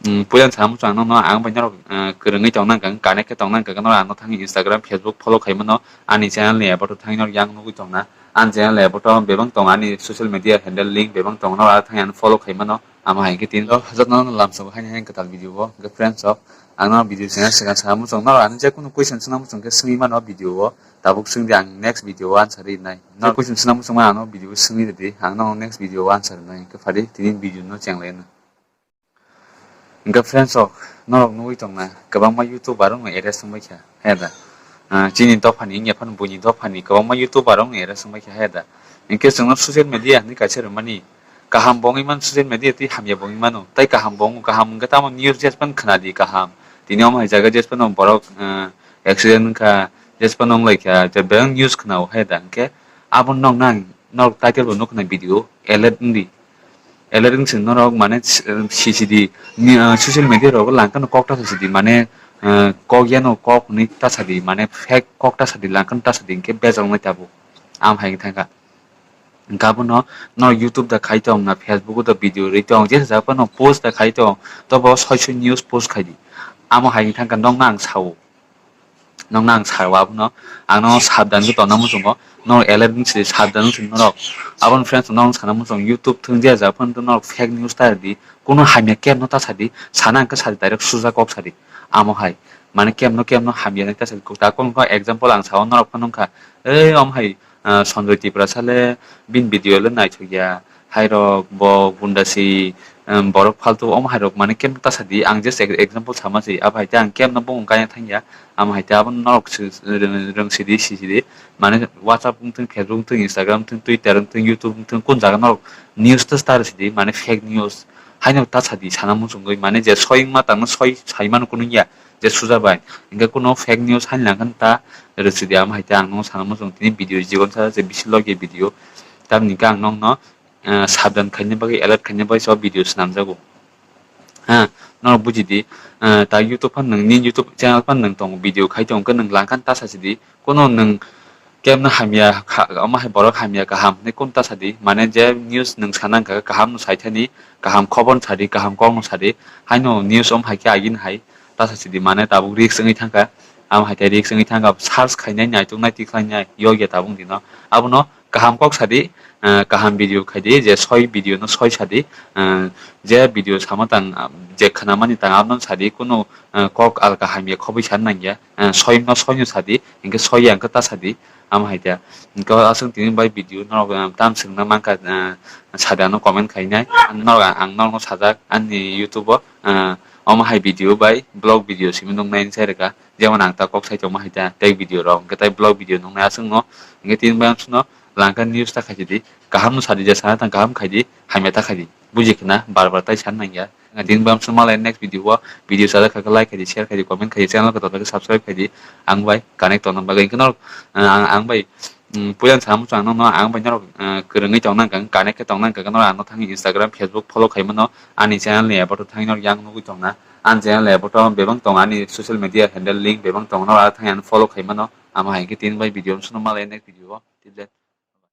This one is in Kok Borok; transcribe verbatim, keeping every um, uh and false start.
Puila sana muchung ang nono, ang bai norok kwrwngwi tong nang kha, connect khe tong nang kha, norok ano thangwi Instagram, Facebook follow khai mano, ani channel ni about thangwi norok yang nugwi tong na, ani channel ni about bebang tong, ani social media handle link bebang tong, norok ano thangwi ano follow khai mano. Amo hai khe tin jotno lamsao haino haino kwtal video o, hwnkhe friends rok, ang no video channel swkang sana muchung, norok ano je kunu question swna muchung khe swngwi mano video o, tabuk swngdi, ang next video o answer rinai. Norok question swna muchung ma ano video o swngwi rwdi, ang no next video o answer rinai, hwnkhe phadi tini video no chenglai no. Hwnkhe friends rok, norok nugwi tongna, kwbangma YouTuber rokno arrest wngbai kha, he da? Ah, chini dophani wngya phano buini dophani kwbangma YouTuber rokno arrest wngbai kha, he da? Hwnkhe chwngno social media hinwi kaisa rwmani, kaham bo wngwi mano social media tei hamya bo wngwi mano. Tai kaham bo wngo, kaham hwnkhe tamo news jes phano khwnadi kaham. Tini omo hai jaga jes phano borok, ah, accident wngkha, jes phano wnglaikha, je bebak news khwnao, he da? Hwnkhe abo nokna ang, nok title bo nukna video, alert wngdi. Alert wngse norok mane, eh, C C D ni, ah, social media rogo langkano kok ta sadi mane, eh, kok yano kok hwnwi ta sadi mane fake kok ta sadi langkano ta sadi hwnkhe bejal wngnai tabuk. Am hai thangkha. Hwnkhe abono norok YouTube da khai tong na, Facebook da video rwi tong, jesa jaga phano post da khai tong, tobo soi soi news post khai di. Amo hai thangkha nokna ang sao. Nokno ang sao abono, ang no sabdan khe tongna muchungo, norok alert wngsi sabdan wngsi norok. Aboni friends norok sana muchung YouTube thung je ja phano norok fake news ta di, kuno hamya kebo no ta sadi, sana hwnkhe sadi direct suja kok sadi. Amo hai mane kebo no kebo no hamya ta sadi, ta kok example ang sao norok phano wngkha, ei om hai, ah, Sanjoy Tiprasa le bini video le naithok ya, hairok bo gunda si, em, borok faltu omo hairok mane kebo ta sadi, ang just ex-, example sama si, abo hai te ang kebo no bung kaya thang ya, amo hai te abo norok si, rwng, rwng sidi, si sidi, mane WhatsApp wngthung, Facebook wngthung, Instagram wngthung, Twitter wngthung, YouTube wngthung, kun jaga norok news ta star sidi, mane fake news haino ta sadi sana muchungwi, mane je soi wngma tangma soi sai mano kunu ya, je suja bai, hwnkhe kuno fake news haino langkhan ta rwchidi, amo hai te ang no sana muchung tini video jibon sa je bisi logi video, tamni hwnkhe ang nokno, ah, sabdan khaina bagwi, alert khaina bagwi so video swnamjago. Ha, norok buji di, ah, ta YouTube phan nwng, nini YouTube channel phan nwng tongo, video khai tongo, hwnkhe nwng langkhan ta sasi di, kuno nwng kebo no hamya kha, omo hai borok hamya kaham hinwi kuno ta sadi, mane je news nwng sana hwnkha kaham no sai thani, kaham khobor no sadi, kaham kok no sadi, haino news om hai khe agini hai ta sasi di, mane tabuk risk wngwi thangkha, amo hai khe risk wngwi thangkha, search khainai, naituknai, tikhlainai, yokya tabuk dino, abono kaham kok sadi, ah, kaham video khaidi, je soi video no soi sadi, ah, je video sama tang, ah, je khwnamani tang abono sadi, kunu, ah, kok alka hamya khobwi san nangya, ah, soi no soi no sadi, hwnkhe soi ya hwnkhe ta sadi, amo hai ta. Hwnkhe aswk tini bai video norok, ah, tam swngna mankha, ah, sadi ano comment khainai, norok ang, ang norokno sajak ani YouTube o, ah, omo hai video bai vlog video simi nuknai sai rwkha. Jemon ang ta kok sai tongma hai ta tei video rok, hwnkhe tai vlog video nuknai aswk no, hwnkhe tini bai amswkno langkha news ta khaisidi, kaham no sadi, je sana tang kaham khaidi, hamya ta khaidi, buji khna bar bar tai san nangya. Tini bai amswkno malai next video o, video sajak kha khe like khaidi, share khaidi, comment khaidi, channel khe subscribe khaidi, ang bai connect tongna bagwi. Hwnkhe norok, ah, ang, ang bai, mm, puila sana muchung ang nokno, ang bai norok, ah, kwrwngwi tong nang kha, connect khe tong nang kha, norok ano thangwi Instagram, Facebook follow khai mano, ani channel ni about thangwi norok yang nugwi tong na. Ani channel ni about bebak tong, ani social media handle link bebak tong, norok ano thangwi ano follow khai mano. Amo hai khe tini bai video amswkno malai next video o. Till then.